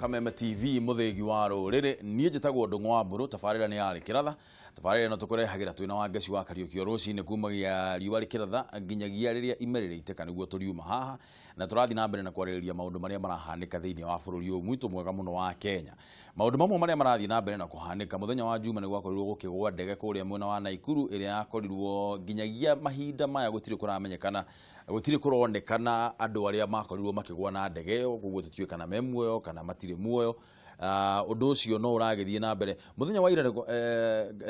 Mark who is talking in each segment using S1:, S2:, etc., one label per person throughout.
S1: Kameme TV muthegi wa ruriri niĩ njĩtagwo Ndung'u wa Mburu. Tabarĩra nĩ yarĩ kĩratha. Tabarĩra ĩno tũkũrehagĩra twĩna wa Ngeci wa Kariũki o rũcinĩ kumagia riũa rĩkĩratha nginyagia rĩrĩa ime rĩrĩitĩka nĩguo tũriuma haha, na tũrathiĩ na mbere na kwarĩrĩria maũndũ marĩa marahanĩka thĩinĩ wa bũrũri ũyũ mwitũ mwega mũno wa Kenya. Maũndũ mamwe marĩa marathiĩ na mbere na kũhanĩka, mũthenya wa Juma nĩ gwakorirwo gũkĩgwa ndege kũrĩa mwena wa Naikuru ĩrĩa yakorirwo nginyagia mahinda maya gũtirĩ kũramenyekana, gũtirĩ kũronekana andũ arĩa makorirwo makĩgwa na ndege ĩyo, koguo tũtiũĩ kana me muoyo kana matirĩ muoyo. Ũndũ ũcio no ũragĩthiĩ na mbere. Mũthenya wa ira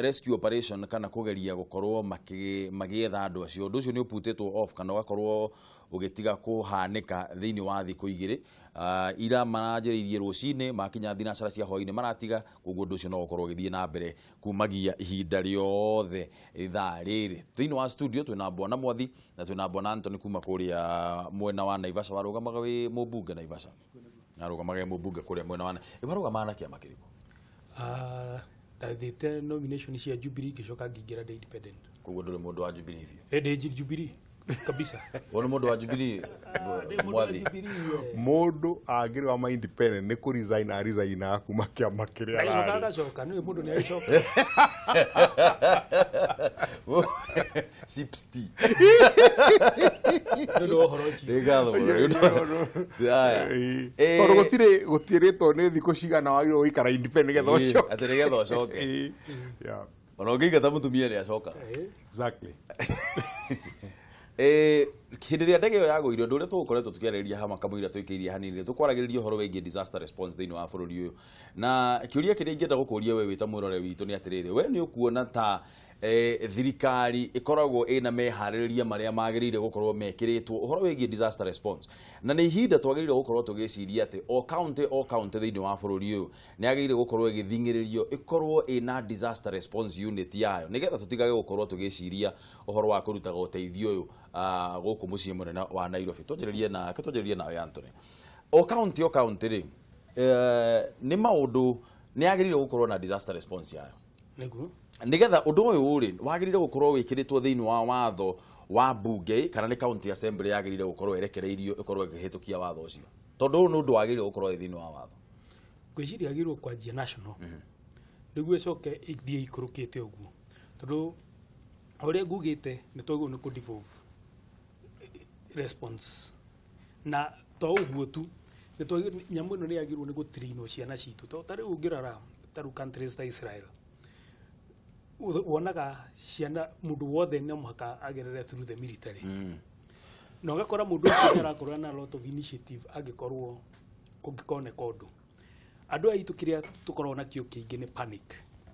S1: rescue operation kana kũgeria gũkorwo magĩetha andũ acio, ũndũ ũcio nĩ ũputĩtwo off kana ũgakorwo ũgĩtiga kũhanĩka thĩinĩ wa thikũ igĩrĩ. Ira maranjĩrĩirie rũcinĩ, makinya thinacara cia hwainĩ maratiga, koguo ũndũ ũcio no ũkorwo ũgĩthiĩ na mbere kumagia ihinda rĩothe ithaa rĩrĩ. Thĩinĩ wa studio twĩna Bwana Mwathi na twĩna Bwana Anthony kuma kũrĩa mwena wa Naivasha. Warũgamaga wĩ mũmbunge Naivasha? Narũgamaga wĩ mũmbunge kũrĩa mwena wa warũgamaga na kĩama kĩrĩkũ?
S2: Ndathiĩte nomination cia Jubilee, ngĩcoka ngĩingĩra ndĩ independent.
S1: Koguo ndũrĩ mũndũ wa Jubilee biũ?
S2: Ndĩ Jubilee kabisa.
S1: Wewe nĩ mũndũ wa Jubilee, Mwathi?
S3: Mũndũ angĩrũgama independent nĩ kũ resign a resign kuma kĩama kĩrĩa
S2: Agĩcoka
S3: ararĩ.
S2: Agacoka nĩwe mũndũ nĩ agĩcoka.
S1: Sips tea.
S2: Nĩ ũndũ wa ũhoro ũcio.
S1: Nĩ ngatho mũno. Haya.
S3: Tondũ gũtirĩ gũtiĩrĩtwo nĩ thikũ cigana wagĩrĩirwo gũikara independent nĩgetha ũcoke.
S1: Atĩ nĩgetha ũcoke.
S3: Ĩĩ. Yeah,
S1: Ona ũngĩingata mũtumia nĩ acoka.
S3: Exactly.
S1: Hĩndĩ ĩrĩa ndege ĩyo yagũire, ũndũ ũrĩa tũgũkoretwo tũkĩarĩrĩria hama kamũira tũikĩirie hanini, tũkwaragĩrĩria ũhoro wĩgiĩ disaster response thĩinĩ wa bũrũri ũyũ, na kĩũria kĩrĩa ingĩenda gũkũria we wĩ ta mwĩrore witũ nĩ atĩrĩrĩ, we nĩ ũkuona ta thirikari ĩkoragwo ĩna meharĩrĩria marĩa magĩrĩire gũkorwo mekĩrĩtwo ũhoro wĩgiĩ disaster response, na nĩ ihinda twagĩrĩire gũkorwo tũgĩciria atĩ o county o county thĩinĩ wa bũrũri ũyũ nĩ yagĩrĩire gũkorwo ĩgĩthing'ĩrĩrio ĩkorwo ĩna disaster response unit yayo, nĩgetha tũtigage gũkorwo tũgĩciria ũhoro wa kũrutaga ũteithio ũyũ gũkũ mũciĩ mũnene wa Nairobi? Twanjĩrĩrie na twanjĩrĩrie nawe Anthony. O county o county rĩ, nĩ maũndũ nĩ yagĩrĩire gũkorwo na disaster response yayo?
S2: Nĩguo.
S1: Nigetha ũndũ ũyũ rĩ, wagĩrĩire gũkorwo wĩkĩrĩtwo thĩinĩ wa watho wa mbunge kana nĩ county assembly yagĩrĩire gũkorwo ĩrekereirio ĩkorwo ĩkĩhĩtũkia watho ũcio, tondũ ũyũ nĩ ũndũ wagĩrĩire gũkorwo wĩ thĩinĩ wa watho?
S2: Ngwĩciria agĩrĩirwo kwanjia national nĩguo ĩcoke ĩthiĩ ikũrũkĩte ũguo, tondũ o ũrĩa ngugĩte nĩ twagĩrĩirwo nĩ kũ devolve response, na to ũguo tu, nĩ twagĩrĩirwo nyamũ ĩno nĩ yagĩrĩirwo nĩ gũtrainwo ciana citũ, tondũ ta rĩu ũngĩrora ta rĩu countries ta Israel, wonaga ciana mũndũ wothe no mũhaka agerere through the military, na ũgakora mũndũ ũcio nĩ arakorwo na lot of initiative angĩkorwo kũngĩkoneka ũndũ. Andũ aya aitũ kĩrĩa tũkoragwo nakĩo kĩingĩ nĩ panic.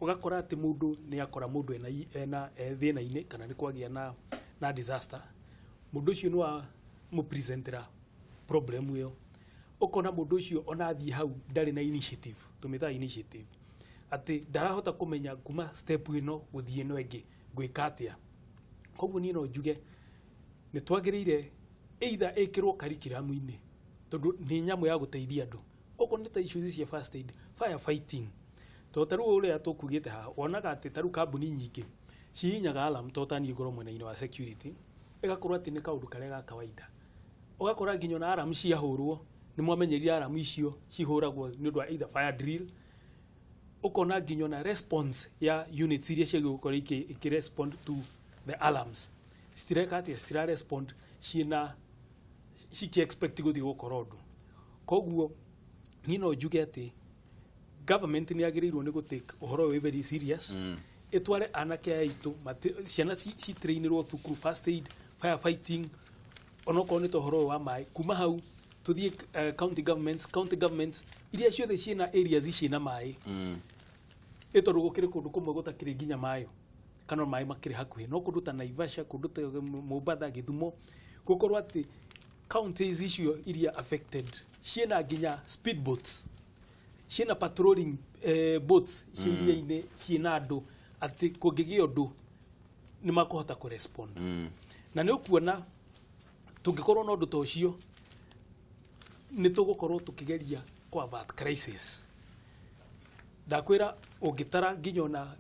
S2: Ũgakora atĩ mũndũ nĩ akora mũndũ ena e thĩna-inĩ kana nĩ kwagĩa na disaster, mũndũ ũcio nĩ wa mũpresentera problem ĩyo, ũkona mũndũ ũcio ona athiĩ hau ndarĩ na initiative, tũmĩtaga initiative, atĩ ndarahota kũmenya kuma step ĩno gũthiĩ ĩno ĩngĩ ngwĩka atĩa. Koguo niĩ no njuge nĩ twagĩrĩire either ĩkĩrwo curriculum-inĩ, tondũ nĩ nyamũ ya gũteithia andũ, okorwo nĩ ta issues cia first aid, fire fighting, tondũ ta rĩu ũrĩa tũkugĩte haha, wonaga atĩ ta rĩu kambuni nyingĩ cihihinyaga alarm, to ta niĩ ngorwo mwena-inĩ wa security, ĩgakorwo atĩ nĩ kaũndũ karĩa ga kawaida. Ũgakora nginya ona alarm ciahũrwo nĩ mwamenyerire alarm icio cihũragwo nĩ ũndũ wa either fire drill. Ũkona nginya ona response ya units iria ciagĩrĩirwo gũkorwo ikĩ respond to the alarms citireka atĩa, citira respond ciĩna ciki expect gũthiĩ gũkora ũndũ. Koguo niĩ no njuge atĩ government nĩ yagĩrĩirwo nĩ gũtake ũhoro ũyũ very serious, ĩtware anake aya aitũ ciana citrainĩrwo thukuru first aid, fire fighting, onokorwo nĩ ta ũhoro ũyũ wa maĩ. Kuma hau tũthiĩ county governments iria ciothe ciĩna areas ciĩna maĩ, ĩ tondũ gũkĩrĩ kũndũ kũmwe gũtakĩrĩ nginya maĩ kana maĩ makĩrĩ hakuhĩ, no kũndũ ta Naivasha, kũndũ ta Mombatha, Gĩthumo, gũkorwo atĩ counties icio iria affected ciĩna nginya speedboats, ciĩna patrolling boats cia iria-inĩ, ciĩna andũ atĩ kũngĩgĩa ũndũ nĩ makũhota kũrespond. Na nĩ ũkuona tũngĩkorwo na ũndũ ta ũcio nĩ tũgũkorwo tũkĩgeria kũ avert crisis. Ndakwĩra ũngĩtara nginya ona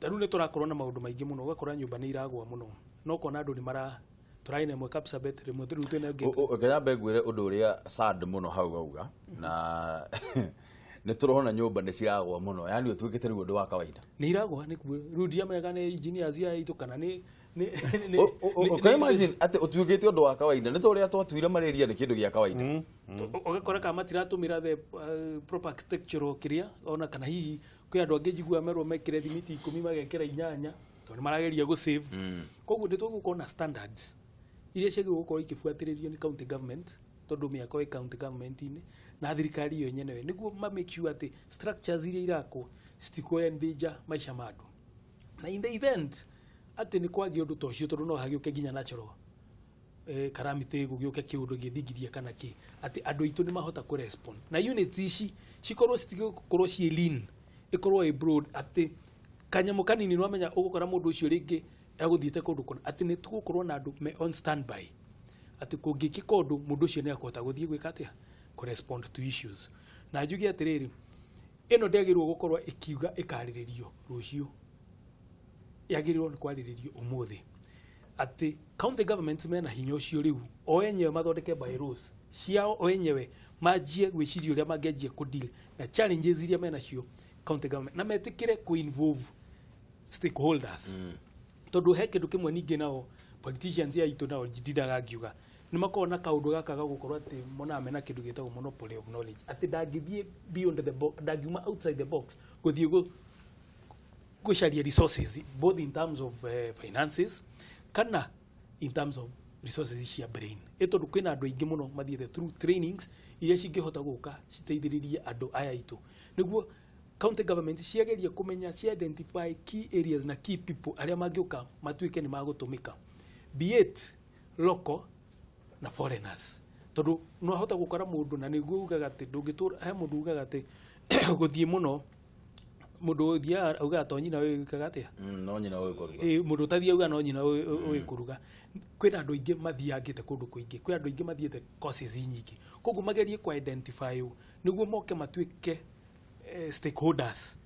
S2: ta rĩu nĩ tũrakorwo na maũndũ maingĩ mũno, ũgakora nyũmba nĩ iragwa mũno, no ũkona andũ nĩ mara Tũrarĩ na ĩmwe Kapsabet, rĩmwe rĩu twĩna ĩngĩ.
S1: Kanyambe ngwĩre ũndũ ũrĩa sad mũno hau auga na nĩ tũrona nyũmba nĩ ciragwa mũno, yani ũtuĩkĩte rĩu ũndũ wa kawaida.
S2: Nĩ iragwa nĩ kuo rĩu ndiamenyaga nĩ engineers aya aitũ kana nĩ
S1: Can you imagine atĩ ũtuĩkĩte ũndũ wa kawaida nĩ ta ũrĩa twatuire malaria nĩ kĩndũ gĩa kawaida.
S2: Ũgakora kana matiratũmĩra the proper architectural kĩrĩa ona kana hihi kwĩ andũ angĩ njiguaga merwo mekĩre thimiti 10 magekĩra 8 tondũ nĩ marageria gũ save. Koguo nĩ tũgũkorwo na standards iria ciagĩrĩirwo gũkorwo ikĩbuatĩrĩrio nĩ county government tondũ mĩako ĩ county government-inĩ na thirikari ĩyo yenyewe nĩguo ma make sure atĩ structures iria irakwo citikũ endanger maica ma andũ. Na in the event atĩ nĩ kwagĩa ũndũ ta ũcio tondũ no hagĩũke nginya natural calamity gũgĩũke kĩũndũ gĩthingithia kana kĩ atĩ andũ aitũ nĩ mahota kũ respond na units ici cikorwo citigũkorwo ciĩ lean, ĩkorwo ĩ broad atĩ kanyamũ kanini nĩwamenya ũgũkora mũndũ ũcio rĩngĩ egũthiĩte kũndũ kũna atĩ nĩ tũgũkorwo na andũ me on standby atĩ kũngĩkĩka ũndũ mũndũ ũcio nĩ akũhota gũthiĩ gwĩka atĩa kũ respond to issues. Na njuge atĩrĩrĩ, ĩno ndĩagĩrĩirwo gũkorwo ĩkiuga ĩkarĩrĩrio rũciũ, yagĩrĩirwo nĩ kwarĩrĩrio ũmũthĩ atĩ county governments mena hinya ũcio rĩu o enyewe mathondeke bylaws ciao o enyewe manjie gwĩciria ũrĩa mangĩanjia kũ deal na challenges iria menacio county government na metĩkĩre kũ involve stakeholders. Tondũ he kĩndũ kĩmwe ningĩ nao politicians aya aitũ nao ndindaga ngiuga nĩ makoragwo na kaũndũ gaka ga gũkorwo atĩ monaga mena kĩndũ gĩtagwo monopoly of knowledge atĩ ndangĩthiĩ beyond the box, ndangiuma outside the box gũthiĩ gũcaria resources both in terms of finances kana in terms of resources cia brain. Ĩ tondũ kwĩna andũ aingĩ mũno mathiĩte through trainings iria cingĩhota gũka citeithĩrĩrie andũ aya aitũ nĩguo county government ciageria kũmenya cia identify key areas na key people arĩa mangĩũka matuĩke nĩ magũtũmĩka, be it local na foreigners, tondũ no ahota gũkora mũndũ na nĩguo ugaga atĩ ndũngĩtũra he mũndũ ugaga atĩ gũthiĩ mũno mũndũ ũthiaga augaga to nyina wĩkaga atĩa.
S1: No nyina ũĩ kũruga.
S2: Mũndũ ũtathiĩ auga no nyina ũĩ kũruga. Kwĩna andũ aingĩ mathiangĩte kũndũ kũingĩ, kwĩ andũ aingĩ mathiĩte courses nyingĩ, koguo magerie kũ identify ũ nĩguo moke matuĩke stakeholders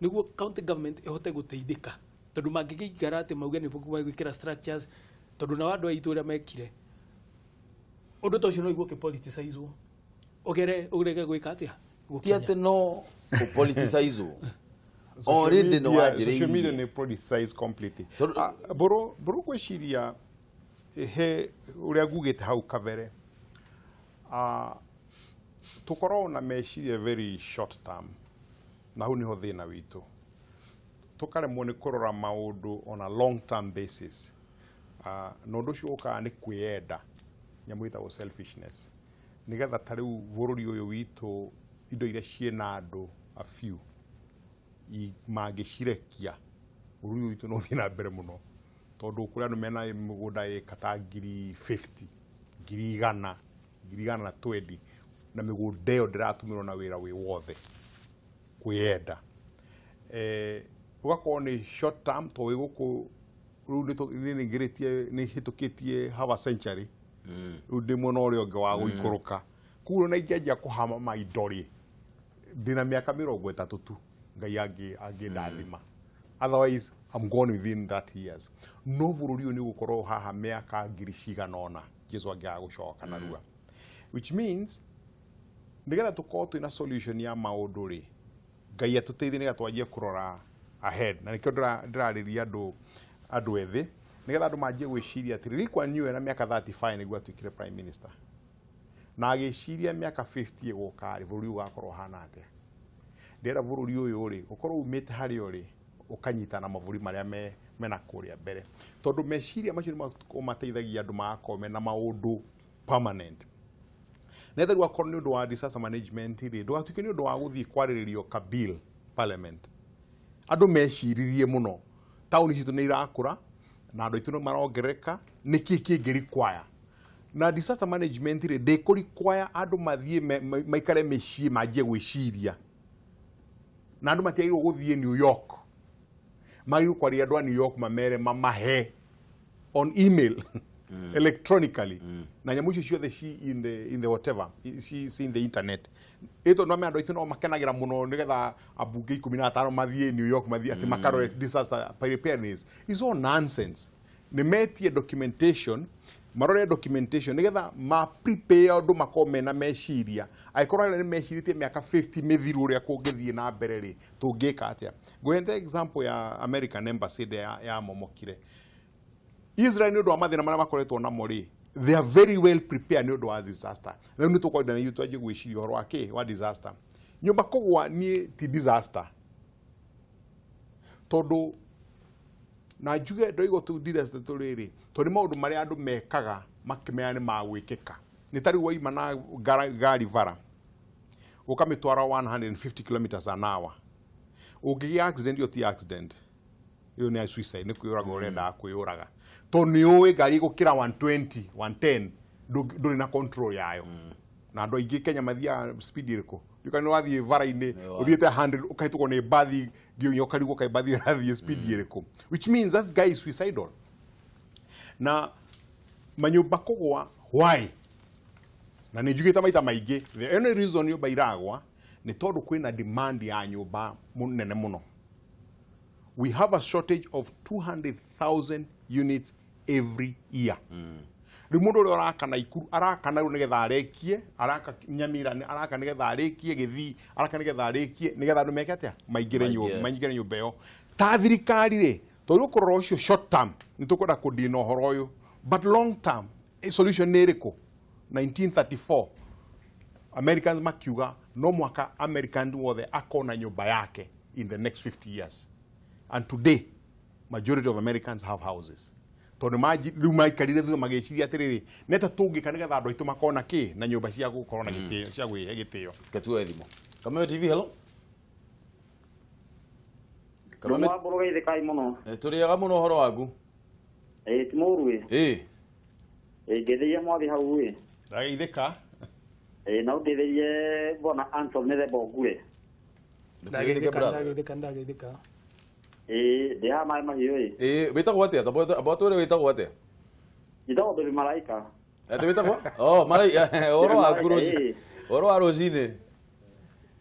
S2: nĩguo county government ĩhote gũteithĩka tondũ mangĩgĩikara atĩ mauge nĩ gwĩkĩra structures tondũ nao andũ aitũ ũrĩa mekire ũndũ ta ũcio no iguo ũkĩ-politicizwo ũgere ũrege gwĩka atĩa
S1: Ti atĩ no kũ-politicizwo already no
S3: Social media
S1: wanjĩrĩirie
S3: nĩ politicized completely.
S1: Tondũ-
S3: Mbũrũ ngwĩciria he ũrĩa ngugĩte hau kabere, tũkoragwo na meciria very short term na hau nĩho thĩna witũ, tũkaremwo nĩ kũrora maũndũ on a long term basis. Na ũndũ ũcio ũkaga nĩ kwĩyenda, nyamũ ĩtagwo selfishness, nĩgetha ta rĩu bũrũri ũyũ witũ indo iria ciĩna andũ a few mangĩcirekia bũrũri ũyũ witũ no ũthiĩ na mbere mũno tondũ kũrĩ andũ mena mĩgũnda ĩka ta 50,000, 100,000, 120,000 na mĩgũnda ĩyo ndĩratũmĩrwo na wĩra wĩ wothe kwĩyenda. Ũgakorwo nĩ short term tondũ wĩ gũkũ rĩu nĩ nĩngĩrĩtie nĩ hĩtũkĩtie half a century, rĩu ndĩ mwena ũrĩa ũngĩ wa gũikũrũka, koguo ona ingĩanjia kũhama maindo rĩ ndĩna mĩaka 30 tu Ngai angĩndathima, otherwise I'm gone within 30 years. No bũrũri ũyũ nĩ ũgũkorwo haha mĩaka ngiri cigana ũna Jesu angĩaga gũcoka narua, which means nĩgetha tũkorwo twĩna solution ya maũndũ rĩ Ngai atũteithie nĩgetha twanjie kũrora ahead, na nĩkĩo ndĩrarĩria andũ ethĩ nĩgetha andũ manjie gwĩciria atĩrĩ Lee Kuan Yew ena mĩaka 35 nĩguo atuĩkire prime minister na agĩciria mĩaka 50 ĩgũka rĩ bũrũri ũgakorwo ũhana atĩa. Ndĩrenda bũrũri ũyũ rĩ ũkorwo umĩte harĩa ũrĩ ũkanyitana na mabũrũri marĩa mena kũrĩa mbere tondũ meciria macio nĩ mateithagia andũ magakorwo mena maũndũ permanent. Netha rĩu akorwo nĩ ũndũ wa disaster management rĩ ndũgatuĩke nĩ ũndũ wa gũthiĩ kwarĩrĩrio ka bill parliament, andũ meciririe mũno taũni citũ nĩ irakũra na andũ aitũ nĩ marongerereka nĩkĩ kĩngĩ require na disaster management rĩ ndĩkũ require andũ mathiĩ maikare mĩciĩ manjie gwĩciria na andũ matiagĩrĩirwo gũthiĩ New York, magĩrĩirwo kwaria andũ a New York mamere mamahe on email electronically na nyamũ icio ciothe ci in the whatever ci in the internet ĩto no andũ aitũ no makenagĩra mũno nĩgetha ambunge 15 mathiĩ New York mathiĩ atĩ makarore disaster preparedness is all nonsense. Nĩ metie documentation Marore documentation nigetha ma prepare andu makorwo mena meciria angĩkorwo arĩa nĩ mecirĩtie mĩaka 50 mĩthiru ũrĩa kũngĩthiĩ na mbere rĩ tũngĩka atĩa. Ngũhete example ya American Embassy ĩrĩa yamomokire. Israel nĩ ũndũ wa mathĩna marĩa makoretwo namo rĩ, they are very well prepared nĩ ũndũ wa disaster. Rĩu nĩ tũkwenda na ithuĩ twanjie gwĩciria ũhoro wa kĩ wa disaster. Nyũmba kũgwa niĩ ti disaster tondũ na njuge ndoigwo tu disaster tũrĩrĩ tondũ nĩ maũndũ marĩa andũ mekaga makĩmenya nĩ magwĩkĩka. Nĩ ta rĩu waima na ngari bara ũkamĩtwara 150 kilometers an hour, ũngĩgĩa accident ĩyo ti accident, ĩyo nĩ suicide, nĩ kwĩyũraga ũrendaga kwĩyũraga tondũ nĩ ũĩ ngari ĩgũkĩra 120 110 ndũrĩ na control yayo. Na andũ aingĩ Kenya mathiaga speed ĩrĩkũ? Ndũkana wathiĩ bara-inĩ ũthiĩte 100 ũkahĩtũkwo nĩ mbathi nginya ũkarigwo kaĩ mbathi ĩrathiĩ speed ĩrĩkũ, which means that guy is suicidal. Na manyũmba kũgwa why? Na nĩ njugĩte maita maingĩ, the only reason nyũmba iragwa nĩ tondũ kwĩna demand ya nyũmba nene mũno. We have a shortage of 200,000 units every year. Rĩu mũndũ ũrĩa ũraka Naikuru araka rĩu nĩgetha arĩkie, araka Nyamira araka nĩgetha arĩkie, Gĩthii araka nĩgetha arĩkie, nĩgetha andũ meke atĩa? Maingĩre nyũmba, maingĩre nyũmba ĩyo. Ta thirikari rĩ, tondũ ũkũrora ũcio short term nĩ tũkwenda kũdina ũhoro ũyũ, but long term solution nĩ ĩrĩkũ? 1934 Americans makiuga no mwaka American wothe akona nyũmba yake in the next 50 years. And today majority of Americans have houses. Tondũ rĩu maikarire thutha magĩciria atĩrĩrĩ, nĩ ta tũngĩka nĩgetha andũ aitũ makona kĩ na nyũmba cia gũkorwo na gĩtĩo, cia gwĩhe gĩtĩo.
S1: Ketuoe thimũ. Kameme TV, hello. Kameme
S4: Ndũmwambũrũgeithĩkai mũno.
S1: Tũrĩaga mũno ũhoro waku.
S4: Ĩĩ ti mũũru ĩ.
S1: Ĩĩ.
S4: Ĩĩ ngeithĩrie mwathi hau ĩ.
S3: Ndageithĩka.
S4: Ĩĩ na ũndeithĩrie bwana Anton mĩthemba Ongure.
S2: Ndageithĩka, ndageithĩka, ndageithĩka.
S4: Ĩĩ ndĩ haha maĩ mahiũ ĩ.
S1: Ĩĩ wĩtagwo atĩa? Amba ũtwĩre wĩtagwo atĩa?
S4: Njĩtagwo Baby Malaika.
S1: Atĩ wĩtagwo? Oh, Malaika, ũhoro waku rũcinĩ. Ũhoro wa rũcinĩ.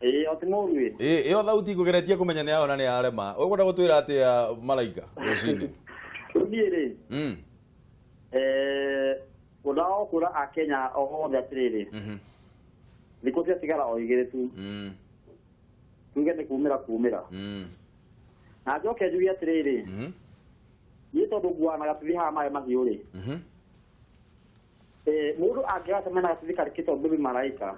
S4: Ĩĩ o ti mũũru ĩ.
S1: Ĩĩ ĩyo thauti ngũgeretie kũmenya nĩ yayo na nĩ yarema. Ũkwenda gũtwĩra atĩa Malaika rũcinĩ?
S4: Rĩu niĩ rĩ, ngwendaga o kwĩra Akenya othe atĩrĩrĩ, thikũ ciatigara o igĩrĩ tu, tuge nĩ kumĩra kumĩra. Na njoke njuge atĩrĩrĩ, niĩ tondũ nguaga na gatuthi haha maĩ mahiũ rĩ, mũndũ angĩgacemania na gatuthi karĩkĩtwo Baby Malaika,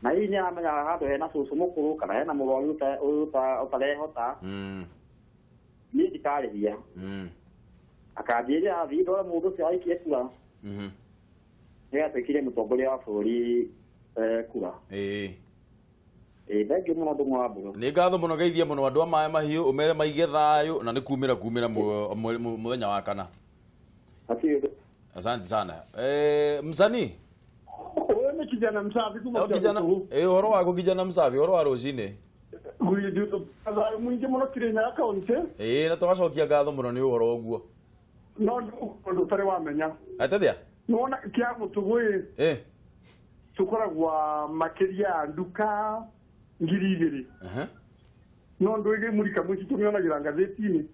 S4: na hihi nĩ aramenyaga handũ hena cũcũ mũkũrũ kana hena mũrwaru ũtarehota, niĩ ndikarĩhia. Akanjĩrĩra athiĩ ndore mũndũ ũcio aikie kura, nĩgatuĩkire mũtongoria wa bũrũri kura.
S1: Ĩĩ.
S4: Ĩĩ thengiũ mũno Ndũng'ũ wa Mbũrũ.
S1: Nĩ ngatho mũno, geithia mũno andũ a maĩ mahiũ, ũmere maige thayũ na nĩ kumĩra kumĩra mũthenya wa kana.
S4: Hatirĩ ũndũ.
S1: Asante sana. Msanii?
S5: Wewe ni kijana msafi kuma
S1: Kijana, ũhoro waku kijana msafi, ũhoro wa rũcinĩ?
S5: Thayũ mũingĩ mũno Kirinyaga kaunti.
S1: Ĩĩ na tũgacokia ngatho mũno nĩ ũhoro ũguo.
S5: No ũndũ ũtarĩ wamenya.
S1: Atĩthĩa?
S5: Nĩwona kĩa mũtugũ ĩ. Tũkoragwo makĩria ya nduka 2,000. No ndũige mũrika mũici tũmĩonagĩra ngathĩti-inĩ.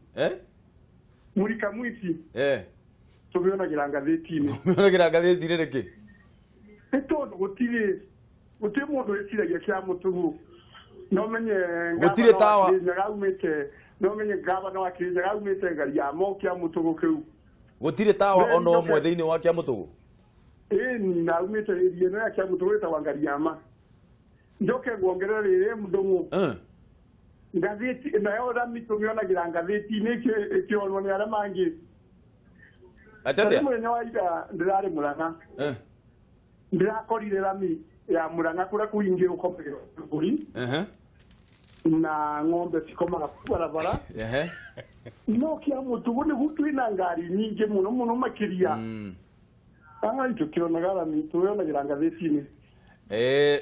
S5: Mũrika mũici. Tũmĩonagĩra ngathĩti-inĩ.
S1: Tũmĩonagĩra ngathĩti-inĩ nĩkĩ?
S5: Nĩ tondũ gũtirĩ mũndũ wĩciragia kĩa mũtugũ. No menye
S1: gũtirĩ tawa.
S5: No menye gavana wa Kirinyaga aumĩte ngari ya mo kĩa mũtugũ kĩu.
S1: Gũtirĩ tawa ona ũmwe thĩinĩ wa kĩa mũtugũ?
S5: Ĩĩ na aumĩte area ĩno ya kĩa mũtugũ ĩtagwo Ngariama. Njoke nguongerera rĩrĩ Ndũng'ũ. Ngathĩti nayo rami tũmĩonagĩra ngathĩti-inĩ ĩkĩonwo nĩ arĩa mangĩ.
S1: Atĩatĩa?
S5: Mũthenya wa ira ndĩrarĩ Mũrang'a. Ndĩrakorire rami ya Mũrang'a kũrĩa kũingĩ gũkomagĩrwo mbũri. Na ng'ombe cikomaga barabara. No kĩa mũtugũ nĩguo twĩna ngari nyingĩ mũno mũno makĩria. Ai tũkĩonaga rami tũyonagĩra ngathĩti-inĩ.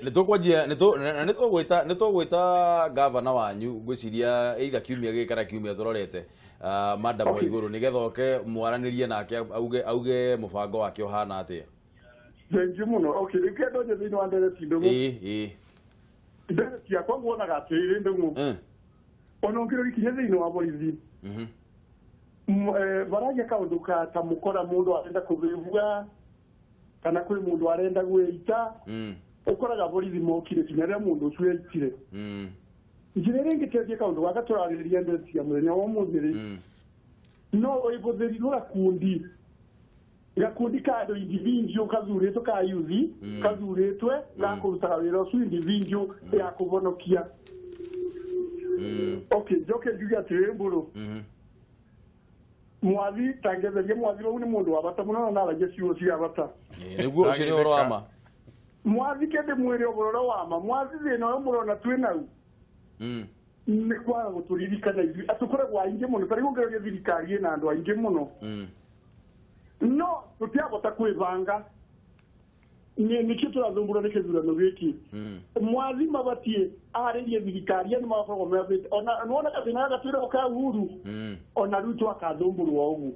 S1: Nĩtũkwanjia nĩtũgwĩta nĩtũgwĩta gavana wanyu ngwĩciria either kiumia gĩkĩ kana kiumia tũrorete madam Waiguru nĩgetha oke mwaranĩrie nake auge mũbango wake ũhana atĩa.
S5: Thengiũ mũno. Okay, rĩu kĩndũ nje thĩinĩ wa ndereti Ndũng'ũ.
S1: Ĩĩ.
S5: Ndereti yakwa nguonaga atĩrĩrĩ Ndũng'ũ. Ona ũngĩrora ikinya thĩinĩ wa borithi. Baragia kaundu ka ta mukora mundu arenda kubivua kana kwi mundu arenda gwita. Ukoraga borithi mokire kinya ria mundu ucio eitire. Njira ĩrĩa ĩngĩteithia kaũndũ gaka tũrarĩrĩria ndeto ya mũthenya wa ũmũthĩ rĩ, no ĩhũthĩrirwo gakundi ka andũ individual kathurĩtwo ka youth kathurĩtwe ga kũrutaga wĩra ũcio individual ya kũhonokia. Okay, njoke njuge atĩrĩrĩ Mbũrũ. Mwathi tangetherie mwathi rĩu nĩ mũndũ wa bata mũno na naragia ciugo cia bata.
S1: Nĩguo ũcio nĩ ũhoro wa ma.
S5: Mwathi kende mwĩre ũhoro wa ma mwathi thĩna ũyũ mũrona twĩ nau. Nĩ kwaga gũtũririkana ithuĩ atũkoragwo aingĩ mũno ta rĩu ũngĩroria thirikari ĩna andũ aingĩ mũno. No tũtiahota kwĩbanga nĩkĩo tũrathumbũrwo nĩ kĩthurano gĩkĩ. Mwathi mabatiĩ arĩrie thirikari nĩ magakoragwo mebĩte ona nĩwona gathĩna gaka twĩragwo ka Uhuru ona rĩu twakathũmbũrwo ũguo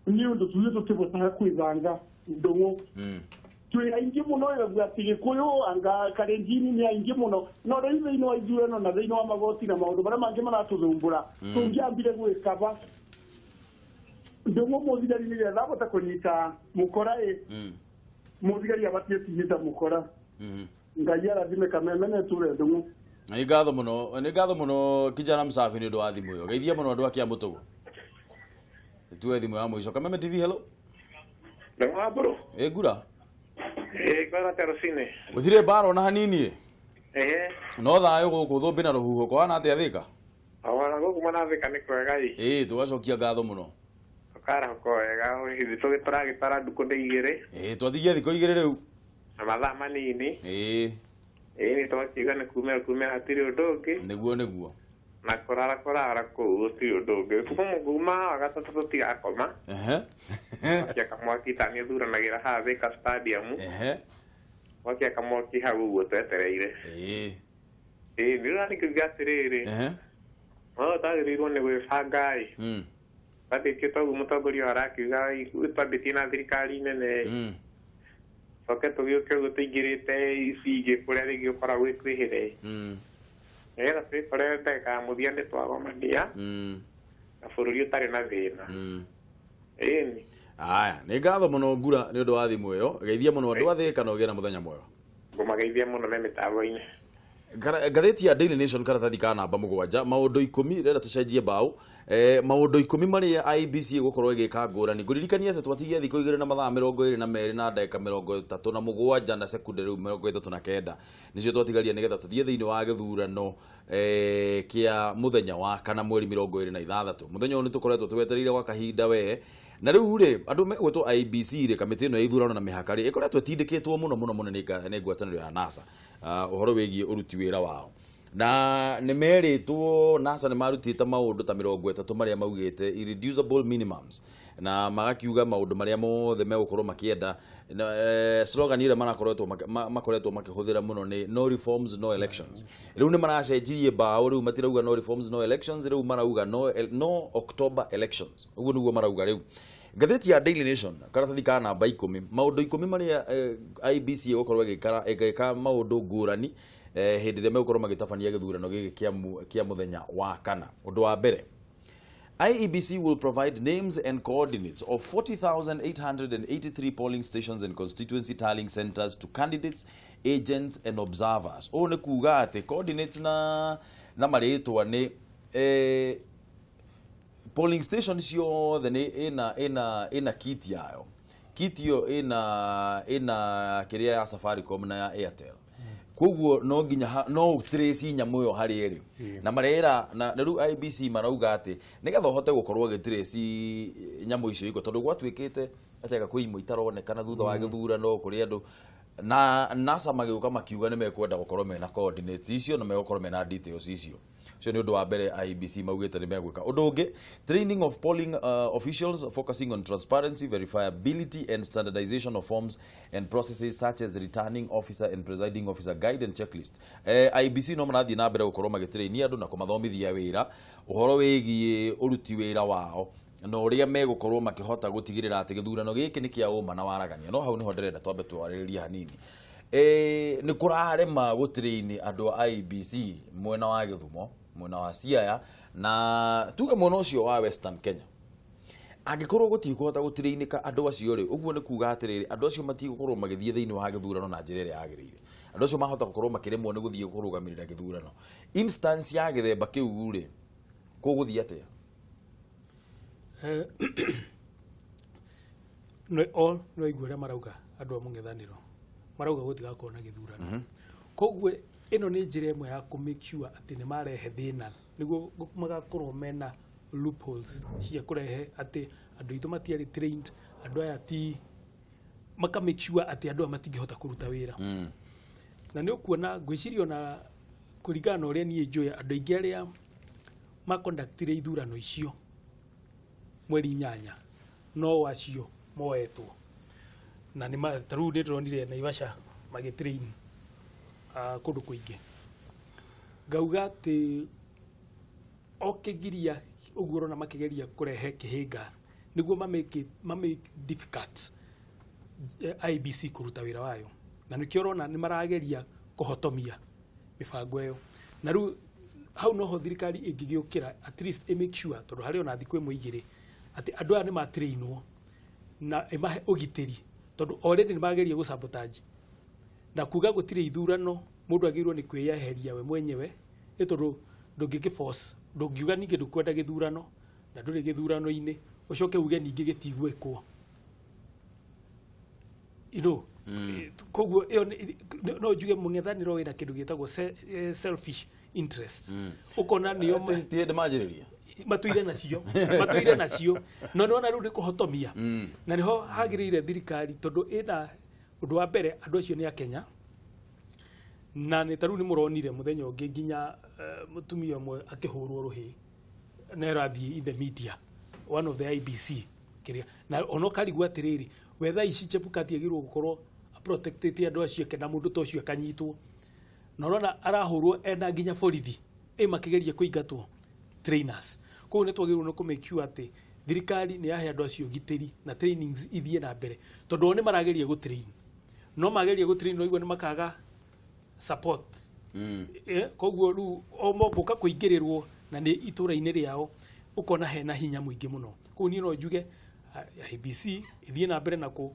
S5: nĩ ũndũ tuge tũtibotaga kwĩbanga Ndũng'ũ. Twĩ aingĩ mũno ĩraguo atĩ Gĩkũyũ anga Kalenjin nĩ aingĩ mũno no rĩu thĩinĩ wa ithurano na thĩinĩ wa magoti na maũndũ marĩa mangĩ maratũthumbũra tũngĩambire gwĩkaba Ndũng'ũ mũthigari nĩgetha ahote kũnyita mũkora ĩ mũthigari abatiĩ kũnyita mũkora. Ngai arathime Kameme na ĩtũre Ndũng'ũ.
S1: Nĩ ngatho mũno, nĩ ngatho mũno kijana msafi nĩ ũndũ wa thimũ ĩyo. Geithia mũno andũ a Kĩamũtũgũ. Tuwe thimũ ya mũico. Kameme TV, hello.
S6: Ndũng'ũ wa Mbũrũ.
S1: Ĩ ngura.
S6: Kwara terosine.
S1: Gũtirĩ mbara ona hanini. No thayũ gũkũ thũmbĩ na rũhuho kũhana atĩa Thĩka?
S6: Ona gũkũ mwena Thĩka nĩ kwega ĩ.
S1: Tũgacokia ngatho mũno.
S6: Tũkarahũka wega hihi tũragĩtara ndukũ nĩ igĩrĩ.
S1: Twathigia thikũ igĩrĩ rĩu.
S6: Na mathaa manini. Nĩ twakiuga nĩ kumĩra kumĩra hatirĩ ũndũ ũngĩ.
S1: Nĩguo nĩguo.
S6: Na kũrara kũrara kũu gũtirĩ ũndũ ũngĩ. Kuma wa gatatũ tũtigakoma. Gwakia kamwaki ta niĩ thuranagĩra haha Thĩka Stadium. Gwakia kamwaki hau ũguo twetereire. Nĩ ũrarĩkiuga atĩrĩrĩ. No twagĩrĩirwo nĩ gwĩbanga ĩ. Twambĩtie toguo mũtongoria arakiuga twambĩtie na thirikari nene. Coke tũgĩũke ũguo tũingĩrĩte ici ingĩ kũrĩa rĩngĩ ũkoragwo ĩkwĩhĩre. Nĩgetha twĩkore ndagĩka ya mũthia nĩ twagomania na bũrũri ũtarĩ na thĩna. Ĩni.
S1: Aya, nĩ ngatho mũno Ngura nĩ ũndũ wa thimũ ĩyo. Geithia mũno andũ a Thĩka na ũgĩe na mũthenya mwega.
S6: Ngũmageithia mũno me mĩtambo-inĩ.
S1: Ngathĩti ya Daily Nation karatathi ka namba 7 maũndũ 10 rĩrĩa tũcenjie mbaũ maũndũ 10 marĩa IEBC ĩgũkorwo ĩgĩka ngũrani. Ngũririkania atĩ twatigia thikũ igĩrĩ na mathaa 22 na ndagĩka 37 na sekunde rĩu 39 nĩcio twatigaria nĩgetha tũthiĩ thĩinĩ wa gĩthurano kĩa mũthenya wa kana mweri 26. Mũthenya ũyũ nĩtũkoretwo twetereire gwa kahinda we na rĩu rĩ andũ megwĩtwo IEBC rĩ kamĩtĩ ĩno ya ithurano na mĩhaka rĩ ĩkoretwo ĩtindĩkĩtwo mũno mũno mũno nĩ ngwatanĩro ya NASA ũhoro wĩgiĩ ũruti wĩra wao na nĩ merĩtwo NASA nĩ marutĩte maũndũ ta 30 marĩa maugĩte irreducible minimums na magakiuga maũndũ marĩa mothe megũkorwo makĩenda slogan ĩrĩa makoretwo makĩhũthĩra mũno nĩ no reforms no elections. Rĩu nĩ maracenjirie mbaũ rĩu matirauga no reforms no elections rĩu marauga no October elections. Ũguo nĩguo marauga rĩu. Ngathĩti ya Daily Nation karatathi ka namba 10 maũndũ 10 marĩa IEBC ĩgũkorwo ĩgĩka maũndũ ngũrani hĩndĩ ĩrĩa megũkorwo magĩtabania gĩthurano gĩkĩ kĩa mũthenya wa kana. Ũndũ wa mbere, IEBC will provide names and coordinates of 40,883 polling stations and constituency tallying centers to candidates, agents and observers. Ũũ nĩ kuga atĩ coordinates na marĩtwa nĩ polling station ciothe nĩ ĩna kit yayo. Kit ĩyo ĩna kĩrĩa ya Safaricom na ya Airtel. Koguo no nginya no trace nyamũ ĩyo harĩ ĩrĩ. Na marera na rĩu IEBC marauga atĩ nĩgetha ũhote gũkorwo ũgĩtrace nyamũ icio iko tondũ gwatuĩkĩte atĩ kwĩ imwe itaronekana thutha wa gĩthurano kũrĩ andũ na NASA magĩũka makiuga nĩ mekwenda gũkorwo mena coordinates icio na megũkorwo mena details icio. Ũcio nĩ ũndũ wa mbere IEBC maugĩte nĩ megwĩka. Ũndũ ũngĩ, training of polling officials focusing on transparency, verifiability and standardization of forms and processes such as returning officer and presiding officer guide and checklist. IEBC no marathiĩ na mbere gũkorwo magĩtraini andũ na kũmathomithia wĩra ũhoro wĩgiĩ ũruti wĩra wao na ũrĩa megũkorwo makĩhota gũtigĩrĩra atĩ gĩthurano gĩkĩ nĩ kĩa ũma na waragania. No hau nĩho ndĩrenda twambe twarĩrĩrie hanini. Nĩ kũrarema gũtraini andũ a IEBC mwena wa Gĩthumo, mwena wa Siaya na tuge mwena ũcio wa Western Kenya. Angĩkorwo gũtikũhota gũtirĩinĩka andũ acio rĩ, ũguo nĩ kuga atĩrĩrĩ, andũ acio matigũkorwo magĩthiĩ thĩinĩ wa gĩthurano na njĩra ĩrĩa yagĩrĩire. Andũ acio mahota gũkorwo makĩremwo nĩ gũthiĩ kũrũgamĩrĩra gĩthurano. Instance ya gĩthemba kĩu rĩ, kũgũthiĩ atĩa?
S2: No no igua ũrĩa marauga andũ a mũng'ethanĩro, marauga gũtigakorwo na gĩthurano. Koguo ĩno nĩ njĩra ĩmwe ya kũ make sure atĩ nĩ marehe thĩna nĩguo magakorwo mena loopholes cia kũrehe atĩ andũ aitũ matiarĩ trained, andũ aya ti, maka make sure atĩ andũ aya matingĩhota kũruta wĩra. Na nĩ ũkuona ngwĩciria ona kũringana na ũrĩa niĩ njũĩ, andũ aingĩ arĩa makonductire ithurano icio mweri 8 no acio moetwo, na nĩ ta rĩu nĩ ndĩronire Naivasha magĩtrain kũndũ kũingĩ. Ngauga atĩ o kĩgiria ũguo ũrona makĩgeria kũrehe kĩhĩnga nĩguo mamake difficult IEBC kũruta wĩra wayo, na nĩkĩo ũrona nĩ marageria kũhotomia mĩbango ĩyo. Na rĩu hau noho thirikari ĩngĩgĩũkĩra at least ĩ make sure, tondũ harĩ ona thikũ ĩmwe igĩrĩ, atĩ andũ aya nĩ matrainwo na ĩmahe ũgitĩri, tondũ already nĩ mageria gũ sabotage na kuga gũtirĩ ithurano. Mũndũ agĩrĩirwo nĩ kwĩyeheria we mwenyewe, nĩ tondũ ndũngĩkĩ force, ndũngiuga ningĩ ndũkwenda gĩthurano na ndũrĩ gĩthurano-inĩ ũcoke uge ningĩ gĩtigwĩkwo. You know, koguo ĩyo no njuge mũng'ethanĩro wĩna kĩndũ gĩtagwo selfish interest. Ũkona nĩo
S1: Ti hĩndĩ manjĩrĩria
S2: matũire nacio, no nĩwona rĩu nĩ kũhotomia, na nĩho hagĩrĩire thirikari, tondũ ĩna ũndũ wa mbere andũ acio nĩ a Kenya, na nĩ ta rĩu nĩ mũronire mũthenya ũngĩ nginya mũtumia ũmwe akĩhũrwo rũhĩ na ĩrathiĩ in the media, one of the IEBC kĩrĩa, na ona ũkarigwo atĩrĩrĩ, we thaa ici Chebukati agĩrĩirwo gũkorwo protectĩte andũ acio ake, na mũndũ ta ũcio akanyitwo, na ũrona arahũrwo ena nginya borithi ĩ makĩgeria kũingatwo trainers. Koguo nĩ twagĩrĩirwo nĩ kũ make sure atĩ thirikari nĩ yahe andũ acio ũgitĩri na trainings ithiĩ na mbere, tondũ o nĩ marageria gũ train, no mageria gũ train no igua nĩ makaga support. Koguo rĩu o moka kũingĩrĩrwo na nĩ itũra-inĩ rĩao, ũkona hena hinya mũingĩ mũno. Koguo niĩ no njuge IEBC ĩthiĩ na mbere na kũ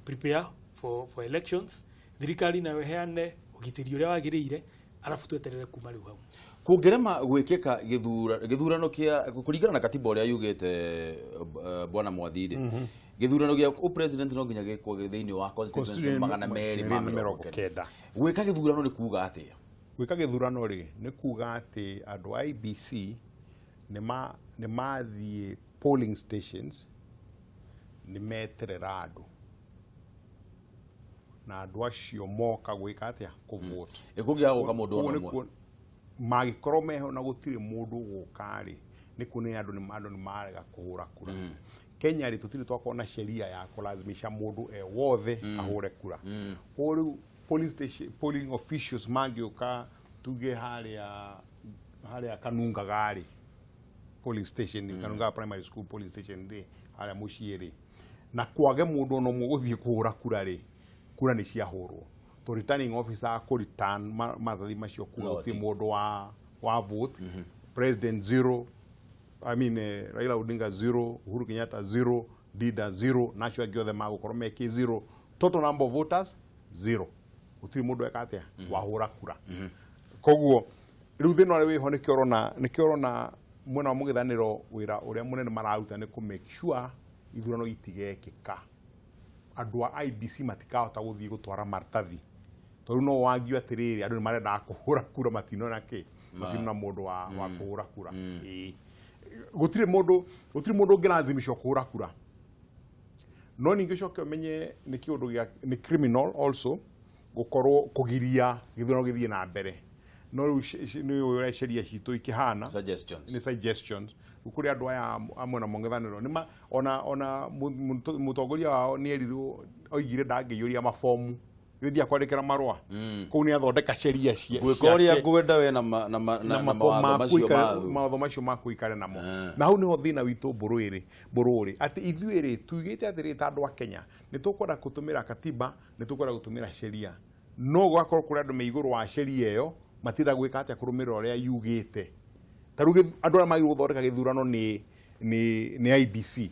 S2: prepare for elections, thirikari nayo ĩheane ũgitĩri ũrĩa wagĩrĩire, arabu tweterere kuma rĩu hau.
S1: Kũngĩrema gwĩkĩka gĩthurano kĩa kũringana na katiba ũrĩa yugĩte, bwana Mwathire, gĩthurano gĩa ũpresident no nginya gĩkwo thĩinĩ wa constituency 290. Gwĩka gĩthurano nĩ kuga atĩa?
S3: Gwĩka gĩthurano rĩ, nĩ kuga atĩ andũ a IEBC nĩ mathiĩ polling stations, nĩ meterera andũ, na andũ acio moka gwĩka atĩa? Kũvote.
S1: Ĩkũngĩaga gũka mũndũ ona ũmwe?
S3: Mangĩkorwo meho na gũtirĩ mũndũ ũgũka rĩ, nĩ kuonania andũ nĩ marega kũhũra kura. Kenya rĩ, tũtirĩ twakorwo na sheria ya kũlazimisha mũndũ e wothe ahũre kura. Koguo rĩu polling station, polling officials mangĩũka tuge harĩa Kanungaga rĩ, polling station, Kanungaga Primary School polling station rĩ, harĩa mũciĩ rĩ, na kwage mũndũ ona ũmwe gũthiĩ kũhũra kura rĩ, kura nĩ ciahũrwo, to returning officer kũ return maratathi macio kuga
S1: No,
S3: gũtirĩ mũndũ wa vote. President zero, I mean, Raila Odinga zero, Uhuru Kenyatta zero, Dida zero, na acio angĩ othe magũkorwo mekĩ zero, total number of voters zero, gũtirĩ mũndũ eka atĩa wahũra kura. Koguo rĩu thĩna ũrĩa wĩho, nĩkĩo ũrona mwena wa mũng'ethanĩro wĩra ũrĩa mũnene mararuta nĩ kũ make sure ithurano itigekĩka, andũ a IEBC matikahota gũthiĩ gũtwara maratathi, tondũ no wangio atĩrĩrĩ, andũ nĩ marendaga kũhũra kura, matinona kĩ, matinona mũndũ wa kũhũra kura. Ĩĩ. Gũtirĩ mũndũ ũngĩlazimishwo kũhũra kura, no ningĩ ũcoke ũmenye nĩ kĩũndũ gĩa nĩ criminal also gũkorwo kũgiria gĩthurano gĩthiĩ na mbere, no rĩu nĩ ũrĩa sheria citũ ikĩhana.
S1: Suggestions.
S3: Nĩ suggestions. Rĩu kũrĩ andũ aya a mwena mũng'ethanĩro nĩma ona mũtongoria wao nĩ erirwo oigire ndangĩiyũria mabomu, gĩthiĩ kwandĩkĩra marũa kũu nĩ athondeka sheria cia
S1: Gwĩka ũrĩa
S3: ciake
S1: ngwenda we na
S3: mabomu
S1: mawatho
S3: ma
S1: macio mathu.
S3: Mawatho macio ma kũikare namo, na hau niho thĩna witũ mbũrũ ĩrĩ atĩ ithuĩ rĩ tuigĩte atĩrĩ, ta andũ a Kenya nĩ tũkwenda gũtũmĩra katiba, nĩ tũkwenda gũtũmĩra sheria, no gũgakorwo kũrĩ andũ me igũrũ wa sheria ĩyo matirenda gwĩka atĩa, kũrũmĩrĩra ũrĩa yugĩte. Ta rĩu andũ arĩa magĩrĩirwo gũthondeka gĩthurano nĩ IEBC.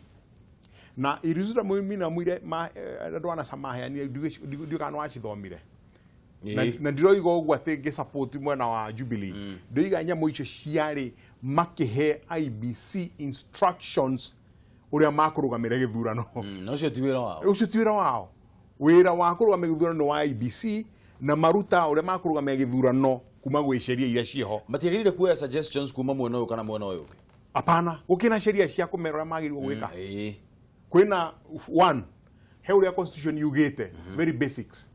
S3: Na irreducible minimum iria andũ a NASA maheanire ndiũĩ kana nĩwacithomire. Na ndiroiga ũguo atĩ ngĩ-support mwena wa Jubilee. Ndoiga nyamũ icio ciarĩ makĩhe IEBC instructions ũrĩa makũrũgamĩra gĩthurano.
S1: Na ũcio ti wĩra wao.
S3: Ũcio ti wĩra wao. Wĩra wa kũrũgamĩra gĩthurano nĩ wa IEBC na maruta ũrĩa makũrũgamĩra gĩthurano kuma gwĩ sheria iria ciĩho.
S1: Matiagĩrĩire kuoya suggestions kuma mwena ũyũ kana mwena ũyũ ũngĩ.
S3: Hapana, gũkĩna sheria cia kũmera ũrĩa magĩrĩirwo gwĩka. Kwĩna one he ũrĩa constitution yugĩte, very basics.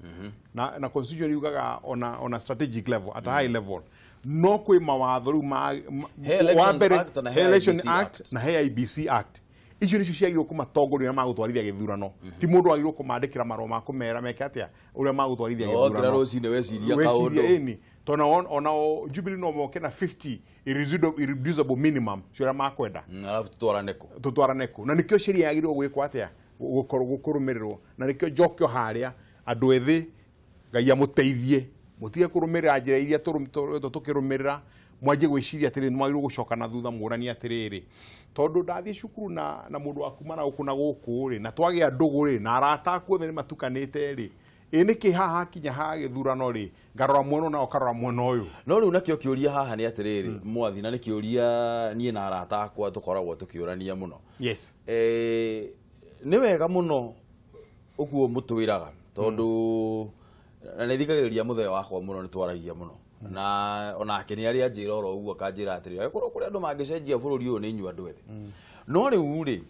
S3: Na constitution yugaga on a strategic level, at a high level. No kwĩ mawatho rĩu ma
S1: Elections Act na he
S3: Election Act na he IEBC Act. Icio nĩcio ciagĩrĩirwo kũmatongoria ũrĩa magũtwarithia gĩthurano. Ti mũndũ wagĩrĩirwo kũmandĩkĩra marũa ma kũmera meke atĩa ũrĩa magũtwarithia gĩthurano.
S1: Okĩra rũcinĩ weciria kaũndũ.
S3: Tondũ ona Jubilee no moke na 50 irreducible minimum cio ũrĩa makwenda.
S1: Alafu tutwarane kũ?
S3: Tutwarane kũ. Na nĩkĩo sheria yagĩrĩirwo gwĩkwo atĩa? Gũkorwo gũkũrũmĩrĩrwo. Na nĩkĩo njokio harĩa andũ ethĩ Ngai amũteithie mũtige kũrũmĩrĩra njĩra iria tũkĩrũmĩrĩra mwanjie gwĩciria atĩrĩrĩ nĩmwagĩrĩirwo gũcoka na thutha mũranie atĩrĩrĩ tondũ ndathiĩ cukuru na mũndũ wa kuma na gũkũ na gũkũ rĩ na twagĩa ndũgũ rĩ na arata aku othe nĩ matukanĩte rĩ ĩ nĩkĩ haha hakinya ha gĩthurano rĩ ngarora mwena na ũkarora mwena ũyũ.
S1: No rĩu nakĩo kĩũria haha nĩ atĩrĩrĩ mwathi na nĩ kĩũria niĩ na arata akwa tũkoragwo tũkĩũrania mũno.
S3: Yes.
S1: Nĩ wega mũno ũguo mũtwĩraga tondũ na nĩ thikagĩrĩria mũthee wakwa mũno nĩ twaragia mũno na onake nĩ arĩa anjĩra oro ũguo akanjĩra atĩrĩrĩ angĩkorwo kũrĩ andũ mangĩcenjia bũrũri ũyũ nĩ inyuĩ andũ ethĩ. No rĩu rĩ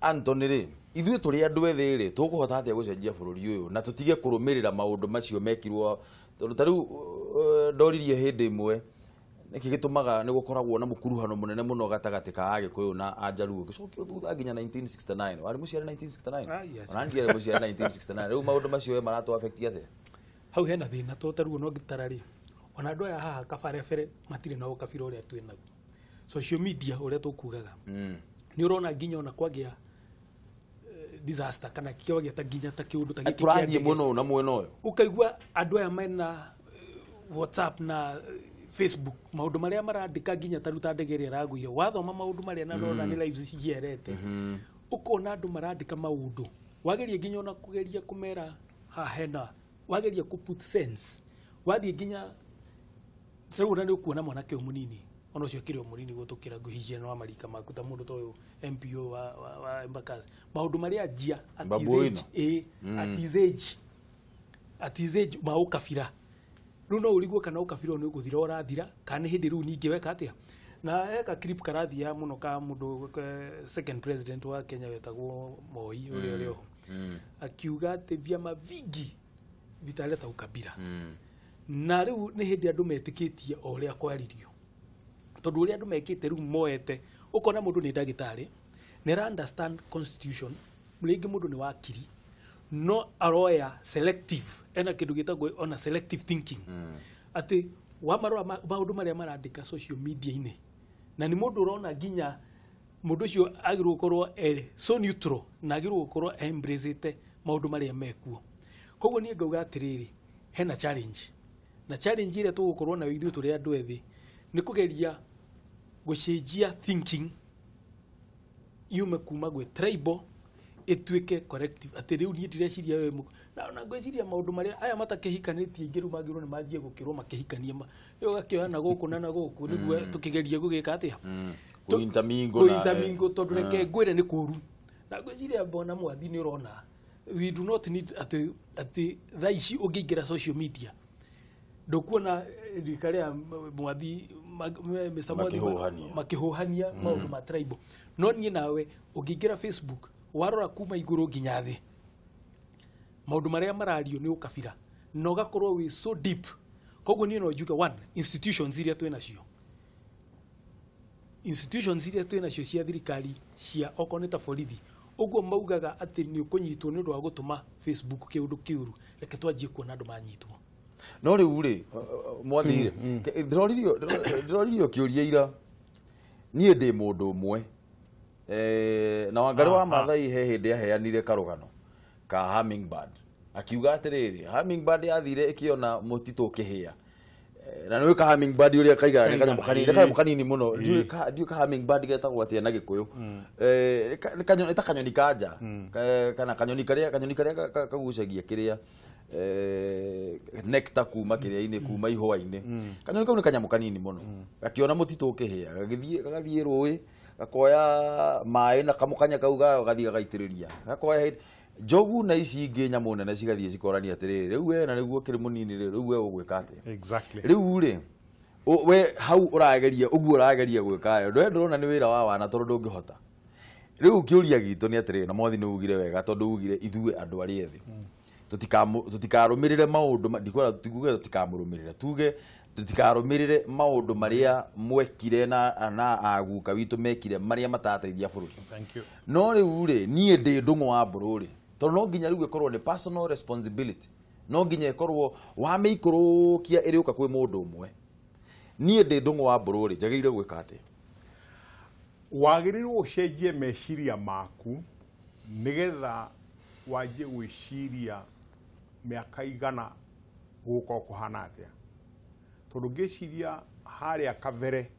S1: Anthony rĩ ithuĩ tũrĩ andũ ethĩ rĩ tũkũhota atĩa gũcenjia bũrũri ũyũ na tũtige kũrũmĩrĩra maũndũ macio mekirwo tondũ ta rĩu ndoririe hĩndĩ ĩmwe nĩkĩ gĩtũmaga nĩ gũkoragwo na mũkuruhano mũnene mũno gatagatĩ ka Agĩkũyũ na Ajaluo gĩcokio thutha nginya 1969 warĩ mũciare 1969 ona ndiarĩ mũciare 1969 rĩu maũndũ macio we maratũ affect atĩa?
S2: Hau hena thĩna to ta rĩu no ngĩtara rĩ ona andũ aya haha kabarebere matirĩ na ũkabira ũrĩa twĩ naguo. Social media ũrĩa tũkugaga nĩ ũrona nginya ona kwagĩa disaster kana kwagĩa ta nginya ta kĩũndũ ta gĩkĩ
S1: tũrathiĩ mũno na mwena ũyũ
S2: ũkaigua andũ aya mena WhatsApp na Facebook maũndũ marĩa marandĩka nginya ta ruta ndege ĩrĩa ĩragũire wathoma maũndũ marĩa na ndona nĩ lives cierete ũkona andũ marandĩka maũndũ wageria nginya ona kũgeria kũmera haha hena wageria kũ put sense wathiĩ nginya rĩu ona nĩ ũkuona mwanake ũyũ mũnini ona ũcio akĩrĩ o mũnini gũtũkĩra ngũhicia na wa marika maku ta mũndũ ta ũyũ MPO wa Embakasi maũndũ marĩa anjia at his age at his age ma ũkabira rĩu no ũrigwo kana ũkabira nĩ ũgũthira ũrathira kana nĩ hĩndĩ rĩu ningĩ weka atĩa. Na heka clip karathiaga mũno ka mũndũ second president wa Kenya wetagwo Moi ũrĩa ũrĩ oho akiuga atĩ vyama vingi vitaleta ukabira. Na rĩu nĩ hĩndĩ andũ metĩkĩtie o ũrĩa kwaririo tondũ ũrĩa andũ mekĩte rĩu moete ũkona mũndũ nĩ ndagĩtarĩ nĩ ara understand constitution rĩngĩ mũndũ nĩ wakiri no aroya selective ena kĩndũ gĩtagwo ona selective thinking atĩ wamarora maũndũ marĩa marandĩka social media-inĩ na nĩ mũndũ ũrona nginya mũndũ ũcio agĩrĩirwo gũkorwo so neutral na agĩrĩirwo gũkorwo embrace maũndũ marĩa mekuo. Koguo niĩ ngauga atĩrĩrĩ hena challenge na challenge ĩrĩa tũgũkorwo nayo ithuĩ tũrĩ andũ ethĩ nĩ kũgeria gũcenjia thinking yume kuma gwĩ tribal ĩtuĩke corrective atĩ rĩu niĩ ndireciria wewe na ngwĩciria maũndũ marĩa aya matakĩhikanĩtie ingĩ rĩu magĩrĩirwo nĩ manjie gũkĩrwo makĩhikania ũgakĩoya na gũkũ na gũkũ nĩguo tũkĩgerie gũgĩka atĩa kũintermingle tondũ reke ngwĩre nĩ kũũru. Na ngwĩciria mbona mwathi nĩ ũrona we do not need atĩ thaa ici ũngĩingĩra social media ndũkuona rika rĩa mwathi Mr. Mwathi makĩhũhania maũndũ ma tribal no niĩ nawe ũngĩingĩra Facebook warora kuma igũrũ nginya thĩ maũndũ marĩa marario nĩ ũkabira na ũgakorwo wĩ so deep. Koguo niĩ no njuge one institutions iria twĩ nacio institutions iria twĩ nacio cia thirikari cia okorwo nĩ ta borithi ũguo maugaga atĩ nĩ ũkũnyitwo nĩ ũndũ wa gũtũma Facebook kĩũndũ kĩũru reke twanjie kuona andũ manyitwo.
S1: No rĩu rĩ mwathi rĩ ndĩroririo kĩũria ira niĩ ndĩ mũndũ ũmwe na Wangari wa Maathai he hĩndĩ aheanire karũgano ka hummingbird akiuga atĩrĩrĩ hummingbird yathire ĩkĩona mũtitũ ũkĩhĩa Na nĩ ka hummingbird ũrĩa kaigana nĩ kanyamũ kanini, nĩ kanyamũ kanini mũno. Ndiũĩ ka hummingbird getagwo atĩa na Gĩkũyũ. Nĩ kanyoni, ta kanyoni kanja kana kanyoni karĩa kagucagia kĩrĩa nectar kuma kĩrĩa-inĩ, kuma ihũa-inĩ. Kanyoni kau nĩ kanyamũ kanini mũno. Gakĩona mũtitũ ũkĩhĩa, gagathiĩ rũĩ, gakoya maĩ na kamũkanya kau gagathiĩ gagaitĩrĩria. Gakoya njogu na ici ingĩ nyamũ nene cigathiĩ cikorania atĩrĩrĩ, rĩu we na nĩguo ũkĩrĩ mũnini rĩ, rĩu we ũgwĩka atĩa?
S3: Exactly.
S1: Rĩu rĩ, we hau ũrageria ũguo ũrageria gwĩka rĩ, ndũrona nĩ wĩra wa wana tondũ ndũngĩhota. Rĩu kĩũria gitũ nĩ atĩrĩrĩ, na Mwathi nĩ ugire wega tondũ ugire ithuĩ andũ arĩa ethĩ tũtikarũmĩrĩre maũndũ, ndikwĩra tuge tũtikamũrũmĩrĩre, tuge tũtikarũmĩrĩre maũndũ marĩa mwekire na aguka witũ mekire marĩa matateithia bũrũri.
S3: Thank you.
S1: No rĩu rĩ, niĩ ndĩ Ndung'u wa Mbũrũ rĩ, tondũ no nginya rĩu ĩkorwo nĩ personal responsibility, no nginya ĩkorwo wamĩikũrũkia ĩrĩũka kwĩ mũndũ ũmwe. Niĩ ndĩ Ndung'u wa Mbũrũ rĩ, njagĩrĩire gwĩka atĩa?
S3: Wagĩrĩirwo ũcenjie meciria maku nĩgetha wanjie gwĩciria mĩaka igana gũgũkorwo kũhana atĩa. Tondũ ngĩciria harĩa kabere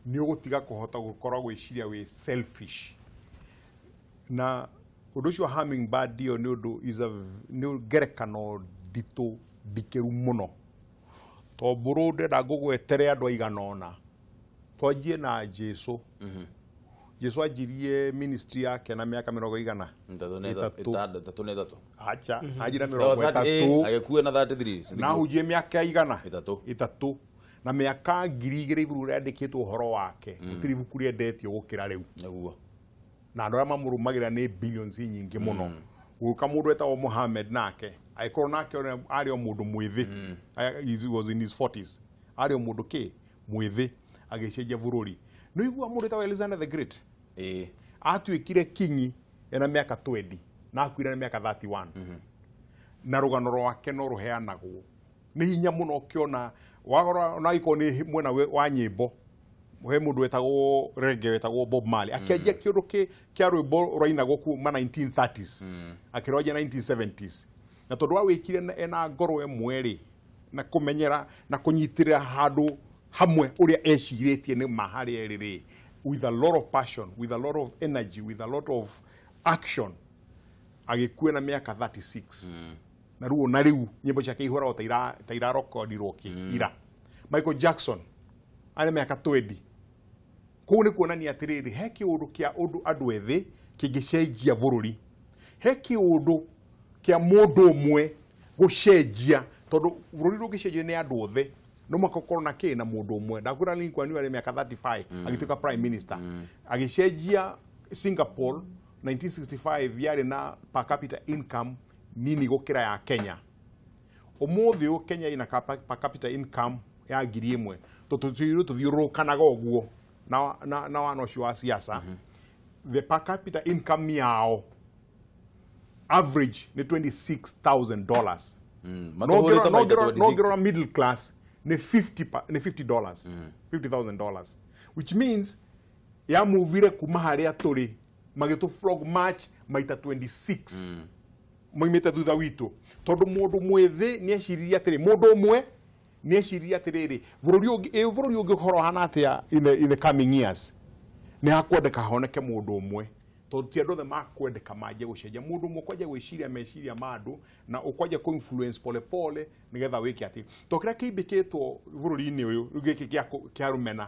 S3: nĩ ũgũtiga kũhota gũkorwo gwĩciria wĩ selfish. Na ũndũ ũcio wa hummingbird ĩyo nĩ ũndũ nĩ ngerekano nditũ ndikĩru mũno. To Mbũrũ ndĩrenda ngũgwetere andũ aigana ũna. Twanjie na Jesu. Jesu anjirie ministry yake na mĩaka mĩrongo igana
S1: ĩtatũ.
S3: Acha, anjira mĩrongo ĩtatũ.
S1: Agĩkua na 33.
S3: Na ahunjie mĩaka igana
S1: ĩtatũ.
S3: Na mĩaka 2000 ibuku rĩandĩkĩtwo ũhoro wake. Gũtirĩ ibuku rĩendetio gũkĩra rĩu.
S1: Nĩguo.
S3: Na andũ arĩa mamũrũmagĩrĩra nĩ billions nyingĩ mũno. Gũka mũndũ wetagwo Muhammad nake, agĩkorwo nake arĩ o mũndũ mwĩthĩ. He was in his 40s. Arĩ o mũndũ kĩ? Mwĩthĩ. Agĩcenjia bũrũri. Nĩ ũiguaga mũndũ wetagwo Alexander the Great? Atuĩkire kingi ena mĩaka 20 na akuire na mĩaka 31. Na rũgano rwake no rũheanagwo. Nĩ hinya mũno ũkĩona wagora ona angĩkorwo nĩ mwena wa nyĩmbo, he mũndũ wetagwo reggae wetagwo Bob Marley akĩanjia kĩũndũ kĩa rwĩmbo rwainagwo kuma 1930s akĩrwanjia 1970s. Na tondũ awĩkire ena ngoro ĩmwe rĩ, na kũmenyera na kũnyitĩrĩra handũ hamwe ũrĩa ecirĩtie nĩ ma harĩa ĩrĩ rĩ, with a lot of passion, with a lot of energy, with a lot of action, agĩkua na mĩaka 36. Na rĩu ona rĩu nyĩmbo ciake ihũragwo ta irarekondirwo kĩ ira. Michael Jackson arĩ mĩaka 20. Kũu nĩ kuonania atĩrĩrĩ, he kĩũndũ kĩa ũndũ andũ ethĩ kĩngĩcenjia bũrũri. He kĩũndũ kĩa mũndũ ũmwe gũcenjia, tondũ bũrũri ndũngĩcenjio nĩ andũ othe. No mũhaka ũkorwo na kĩ na mũndũ ũmwe. Ndakwĩra Lee Kuan Yew arĩ mĩaka 35 agĩtuĩka prime minister. Agĩcenjia Singapore 1965 yarĩ na per capita income nini gũkĩra ya Kenya. Ũmũthĩ ũyũ Kenya ĩna per capita income ya 1000. Tondũ tũthiũrũrũkanaga ũguo na wana ũcio wa siasa. The per capita income yao average nĩ $26,000. No ngĩrora middle class nĩ $50, $50,000, which means ya movire kuma harĩa tũrĩ magĩtũ frog match maita 26 moimĩte thutha witũ. Tondũ mũndũ mwĩthĩ nĩ eciririe atĩrĩ, mũndũ ũmwe nĩ eciririe atĩrĩrĩ, bũrũri ũngĩ ũkorwo ũhana atĩa in the coming years, nĩ hakwendeka honeke mũndũ ũmwe. Tondũ ti andũ othe makwendeka manjie gũcenjia. Mũndũ ũmwe ũkwanjia gwĩciria meciria ma andũ na ũkwanjia kũ influence pole pole nĩgetha wĩke atĩ. Tondũ kĩrĩa kĩimbĩkĩtwo bũrũri-inĩ ũyũ rĩu gĩkĩ kĩa rũmena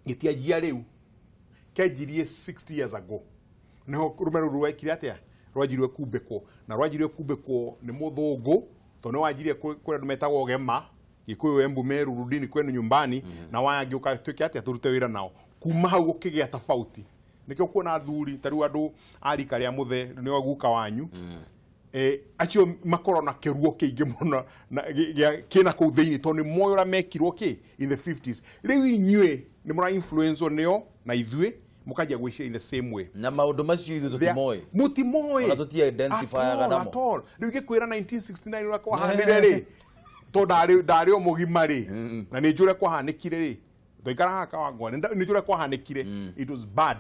S3: gĩtianjia rĩu, kĩanjirie 60 years ago. Nĩho rũmena rũu rwekire atĩa? Rwanjirie kumbĩkwo. Na rwanjirie kumbĩkwo nĩ mũthũngũ, tondũ nĩ wanjirie kũrĩ andũ metagwo Gema, Gĩkũyũ, Embu, Meru, rudini kwenu nyumbani, na waya ngĩũka tuĩke atĩa tũrute wĩra nao. Kuma hau gũkĩgĩa tofauti. Nĩkĩo kuona athuri ta rĩu andũ a rika rĩa mũthe nĩo guka wanyu, acio makorwo na kĩruo kĩingĩ mũno kĩna kũu thĩinĩ, tondũ nĩ moĩ ũrĩa mekirwo kĩ in the 50s. Rĩu inyuĩ nĩ mũra influence nĩo na ithuĩ mũkanjia gwĩciria in the same way.
S1: Na maũndũ macio ithuĩ tũtimoĩ.
S3: Mũtimoĩ.
S1: Ona tũti-identifyaga namo.
S3: At all. Rĩu ingĩkwĩra 1969 ũrĩa kwahanire rĩ, tondũ ndarĩ o mũgima rĩ, na nĩ njũĩ ũrĩa kwahanĩkire rĩ, twaikara haha Kawangware, nĩ njũĩ ũrĩa kwahanĩkire. It was bad.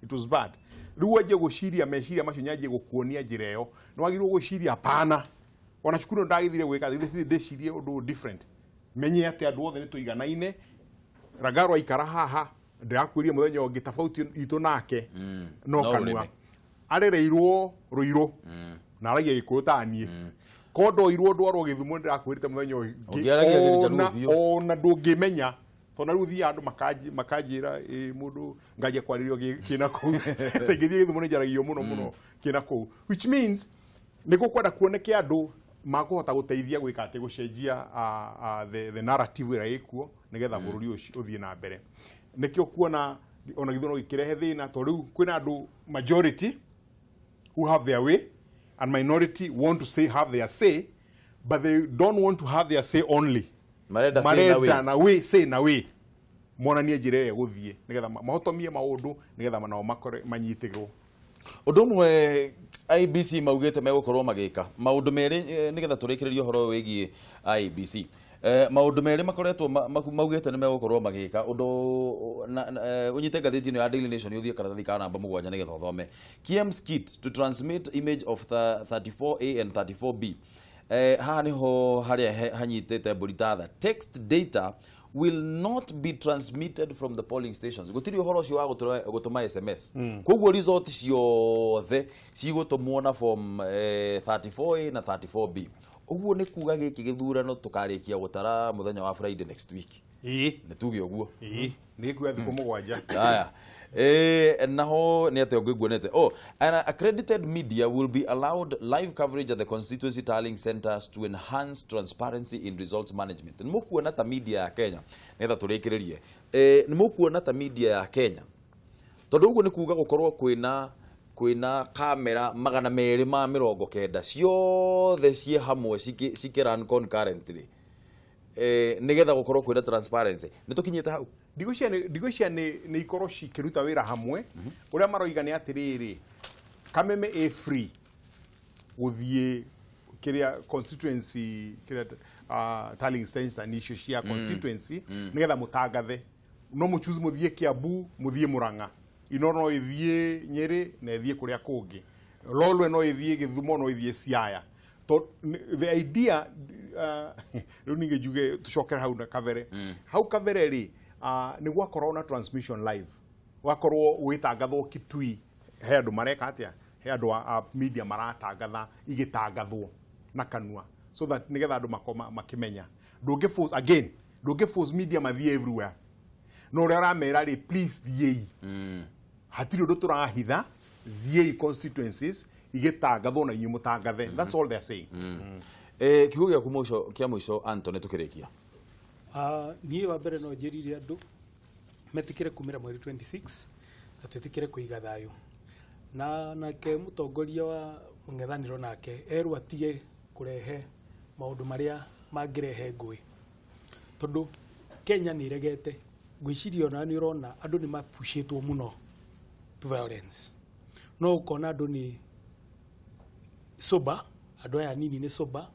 S3: It was bad. Rĩu wanjie gwĩciria meciria macio nyanjie gũkuonia njĩra ĩyo, nĩ wagĩrĩirwo gwĩciria hapana. Ona cukuru ndagĩthire gwĩka, ndĩcirie ũndũ different. Menye atĩ andũ othe nĩ tũiganaine. Ragaro aikara haha ndĩrakwĩrie mũthenya ũngĩ tofauti itũ nake no kanua. Arereirwo Ruiru na aragia Gĩkũyũ ta niĩ. Ko ndoirwo ndwarwo Gĩthumo ndĩrakwĩrĩte mũthenya ũngĩ ona ndũngĩmenya tondũ rĩu thiaga andũ makanjĩra mũndũ nganjia kwarĩrio kĩna kũu. Ingĩthiĩ Gĩthumo nĩ njaragio mũno mũno kĩna kũu, which means nĩ gũkwenda kuoneke andũ makũhota gũteithia gwĩka atĩ gũcenjia the narrative ĩrĩa ĩkuo nĩgetha bũrũri ũcio ũthiĩ na mbere. Nĩkĩo kuona ona gĩthurano gĩkĩrehe thĩna tondũ rĩu kwĩna andũ majority who have their way and minority want to say have their say, but they don't want to have their say only. Marenda na way say na way monanie njĩra ĩrĩa ĩgũthiĩ nĩgetha mahotomie maũndũ nĩgetha nao makore manyitĩrwo.
S1: Ũndũ ũmwe IEBC maugĩte megũkorwo magĩka maũndũ merĩ nĩgetha tũrĩkĩrĩrie ũhoro wĩgiĩ IEBC. Maũndũ merĩ makoretwo maugĩte nĩ megũkorwo magĩka ũndũ ũnyite ngathĩti ĩno ya Daily Nation ũthiĩ karatathi ka namba 7 nĩgetha ũthome. KIEMS kit to transmit image of the 34A and 34B. Haha niho harĩa hanyitĩte mbũri ta text data will not be transmitted from the polling stations. Gũtirĩ ũhoro ũcio wa gũtũma SMS. Koguo result ciothe cigũtũmwo na form 34A na 34B. Ũguo nĩ kuga gĩkĩ gĩthurano tũkarĩkia gũtara mũthenya wa Friday next week. Nĩ tuge ũguo.
S3: Nĩ kuga thikũ 7.
S1: Haya. Naho nĩ atĩa ũngĩ nguonete. Oh, an accredited media will be allowed live coverage at the constituency tallying centers to enhance transparency in results management. Nĩ mũkuona ta media ya Kenya nĩgetha tũrĩkĩrĩrie. Nĩ mũkuona ta media ya Kenya tondũ ũguo nĩ kuga gũkorwo kwĩna kamera 290 ciothe ciĩ hamwe cikĩrun concurrently nĩgetha gũkorwo kwĩna transparency. Nĩ tũkinyĩte hau.
S3: Ndigwĩciria nĩ ikorwo cikĩruta wĩra hamwe. Ũrĩa maroiga nĩ atĩrĩrĩ, Kameme ĩ free gũthiĩ kĩrĩa constituency kĩrĩa tallying center nĩ icio cia constituency nĩgetha mũtangathe. No mũchoose mũthiĩ Kiambu, mũthiĩ Murang'a. Ino no ĩthiĩ Nyĩrĩ na ĩthiĩ kũrĩa kũngĩ. Lolwe no ĩthiĩ Gĩthumo, no ĩthiĩ Siaya. The idea rĩu ningĩ njuge tũcokere hau na kabere. Hau kabere rĩ nĩ gwakorwo na transmission live. Gwakorwo gũgĩtangathwo Kitui he andũ mareka atĩa, he andũ a media maratangatha igĩtangathwo na kanua so that nĩgetha andũ makorwo makĩmenya. Ndũngĩ force again, ndũngĩ force media mathiĩ everywhere. No ũrĩa ũramera rĩ, please thiĩi. Hatirĩ ũndũ tũrahitha, thiĩi constituencies igĩtangathwo na inyuĩ mũtangathe. That's all they are saying.
S1: Kiugo gĩaku mũico kĩa mũico Anthony tũkĩrĩkia.
S2: Niĩ wa mbere no njĩrire andũ metĩkĩre kumĩra mweri 26 na twĩtĩkĩre kũiga thayũ. Na nake mũtongoria wa mũng'ethanĩro nake erwo atige kũrehe maũndũ marĩa mangĩrehe ngũĩ. Tondũ Kenya nĩ ĩregete, ngwĩciria ona nĩ ũrona andũ nĩ mapushĩtwo mũno to violence. No ũkona andũ nĩ sober, andũ aya anini nĩ sober,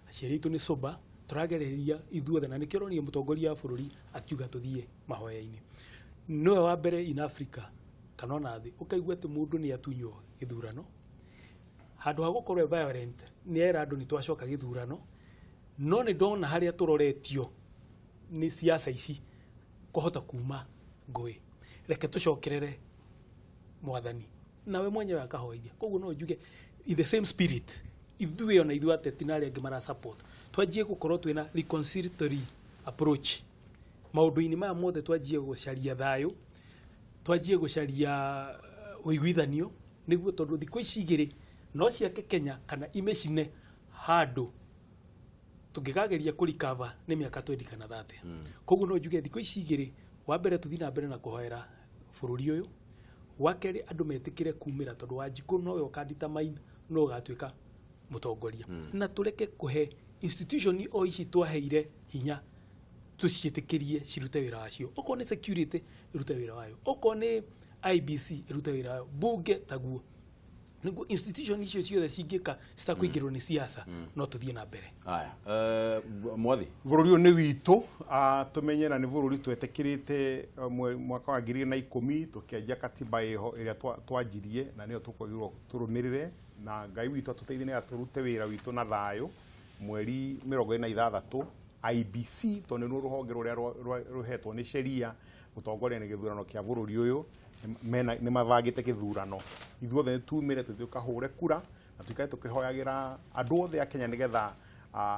S2: aciari aitũ nĩ sober, tũragereria ithuothe na nĩkĩo ũronire mũtongoria wa bũrũri akiuga tũthiĩ mahoya-inĩ. Nĩwe wa mbere in Africa kana ona thĩ ũkaigua atĩ mũndũ nĩ atunywo gĩthurano handũ ha gũkorwo e violent nĩ era andũ nĩ twacoka gĩthurano, no nĩ ndona harĩa tũroretio nĩ siasa ici kũhota kuma ngũĩ. Reke tũcokerere mwathani nawe mwenyewe akahoithia. Koguo no njuge in the same spirit ithuĩ ona ithuĩ ateti na arĩa angĩ mara support twanjie gũkorwo twĩna reconciliatory approach maũndũ-inĩ maya mothe, twanjie gũcaria thayũ, twanjie gũcaria ũiguithanio nĩguo tondũ thikũ ici igĩrĩ no ciake Kenya kana imĩcine handũ tũngĩkageria kũrikava nĩ mĩaka 20 kana 30. Koguo no njuge thikũ ici igĩrĩ, wa mbere tũthiĩ na mbere na kũhoera bũrũri ũyũ, wa kerĩ andũ metĩkĩre kumĩra tondũ Wanjikũ nowe ũka determine no ũgatuĩka mũtongoria, na tũreke kũhe institution o ici twaheire hinya tũciĩtĩkĩrie cirute wĩra wacio. Okorwo nĩ security ĩrute wĩra wayo, okorwo nĩ IBC ĩrute wĩra wayo, bunge taguo. Nĩguo institution icio ciothe cingĩka citakũingĩrwo nĩ siasa no tũthiĩ na mbere.
S1: Haya, Mwathi,
S3: bũrũri ũyũ nĩ witũ, tũmenye na nĩ bũrũri twetĩkĩrĩte mwaka wa 2010 tũkĩanjia katiba ĩho ĩrĩa twanjirie na nĩyo tũkwagĩrĩirwo tũrũmĩrĩre, na Ngai witũ atũteithie nĩgetha tũrute wĩra witũ na thayũ. Mweri 26 IBC tondũ nĩ rũhonge rũrĩa rũhetwo nĩ sheria gũtongoria nĩ gĩthurano kĩa bũrũri ũyũ nĩ mabangĩte gĩthurano ithuothe nĩ tumĩre tũthiĩ tũkahũre kura na tuikare tũkĩhoyagĩra andũ othe a Kenya nĩgetha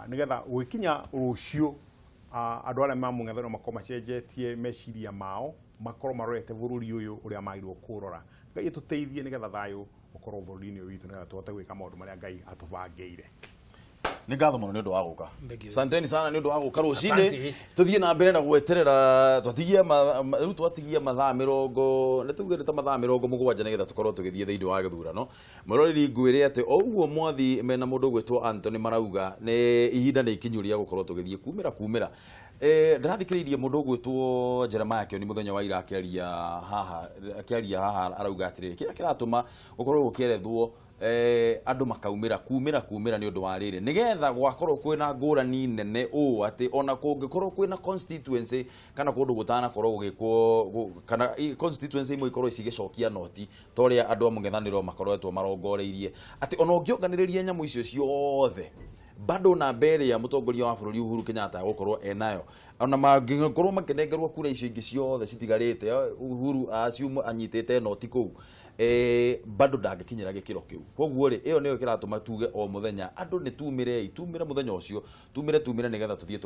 S3: nĩgetha gũgĩkinya rũciũ andũ arĩa mamũng'ethanĩro makorwo macenjetie meciria mao makorwo marorete bũrũri ũyũ ũrĩa magĩrĩirwo kũrora. Ngai atũteithie nĩgetha thayũ ũkorwo bũrũri-inĩ ũyũ witũ nĩgetha tũhote gwĩka maũndũ marĩa Ngai atũbangĩire.
S1: Nĩ ngatho mũno nĩ ũndũ wa gũka. Asanteni sana nĩ ũndũ wa gũka rũcinĩ. Tũthiĩ na mbere na gweterera twatigia rĩu twatigia mathaa mĩrongo nĩ tuge ta mathaa 70 nĩgetha tũkorwo tũgĩthiĩ thĩinĩ wa gĩthurano. Mwĩroreri ngwĩre atĩ o ũguo mwathi mena mũndũ ũgwĩtwo Anthony marauga nĩ ihinda nĩ ikinyu rĩa gũkorwo tũgĩthiĩ kumĩra. Ndĩrathikĩrĩirie mũndũ ũgwĩtwo Jeremiah Kĩoni mũthenya wa ira akĩaria haha arauga atĩrĩrĩ kĩrĩa kĩratũma gũkorwo gũkĩerethwo andũ makaumĩra kumĩra nĩ ũndũ wa rĩrĩ nĩgetha gwakorwo kwĩna ngũrani nene ũũ atĩ ona kũngĩkorwo kwĩna constituency kana kũndũ gũtanakorwo gũgĩkwo kana constituency imwe ikorwo cigĩcokia noti ta ũrĩa andũ a mũng'ethanĩro makoretwo marongoreirie atĩ ona ũngĩonganĩrĩria nyamũ icio ciothe bado na mbere ya mũtongoria wa bũrũri Uhuru Kenyatta gũkorwo enayo ona mangĩkorwo makĩnengerwo kura icio ingĩ ciothe citigarĩte Uhuru assume anyitĩte noti kũu bado ndangĩkinyĩra gĩkĩro kĩu. Koguo rĩ ĩyo nĩyo kĩratũma tuge o mũthenya andũ nĩ tumĩrei tumĩre mũthenya ũcio tumĩre nĩgetha tũthiĩ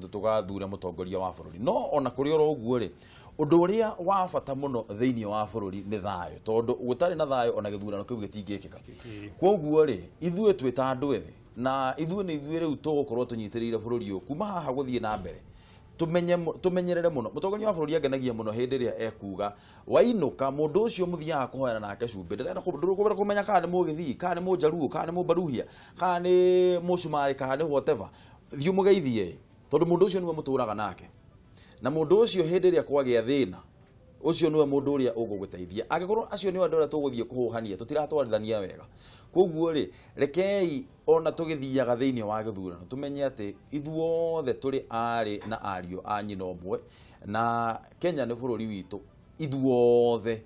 S1: tũgathure mũtongoria wa bũrũri. No ona kũrĩ oro ũguo rĩ ũndũ ũrĩa wa bata mũno thĩinĩ wa bũrũri nĩ thayũ tondũ gũtarĩ na thayũ ona gĩthurano kĩu gĩtingĩkĩka. Koguo rĩ ithuĩ twĩ ta andũ ethĩ na ithuĩ nĩ ithuĩ rĩu tũgũkorwo tũnyitĩrĩire bũrũri ũyũ kuma haha gũthiĩ na mbere tumenyerere mũno. Mũtongoria wa bũrũri angenagia mũno hĩndĩ ĩrĩa ekuga wainũka mũndũ ũcio mũthiaga kũhoyana nake cumbĩ ndĩrenda kũmenya kana nĩ mũgĩthii kana nĩ mũjaruo kana nĩ mũbaruhia kana nĩ mũcumarĩ kana nĩ whatever thiĩ ũmũgeithie tondũ mũndũ ũcio nĩwe mũtũraga nake na mũndũ ũcio hĩndĩ ĩrĩa kwagĩa thĩna ũcio nĩwe mũndũ ũrĩa ũgũgũteithia angĩkorwo acio nĩo andũ arĩa tũgũthiĩ kũhũhania tũtiratwarithania wega. Koguo rĩ rekei ona tũgĩthiaga thĩinĩ wa gĩthurano tũmenye atĩ ithuothe tũrĩ aarĩ na ariũ a nyina ũmwe na Kenya nĩ bũrũri witũ ithuothe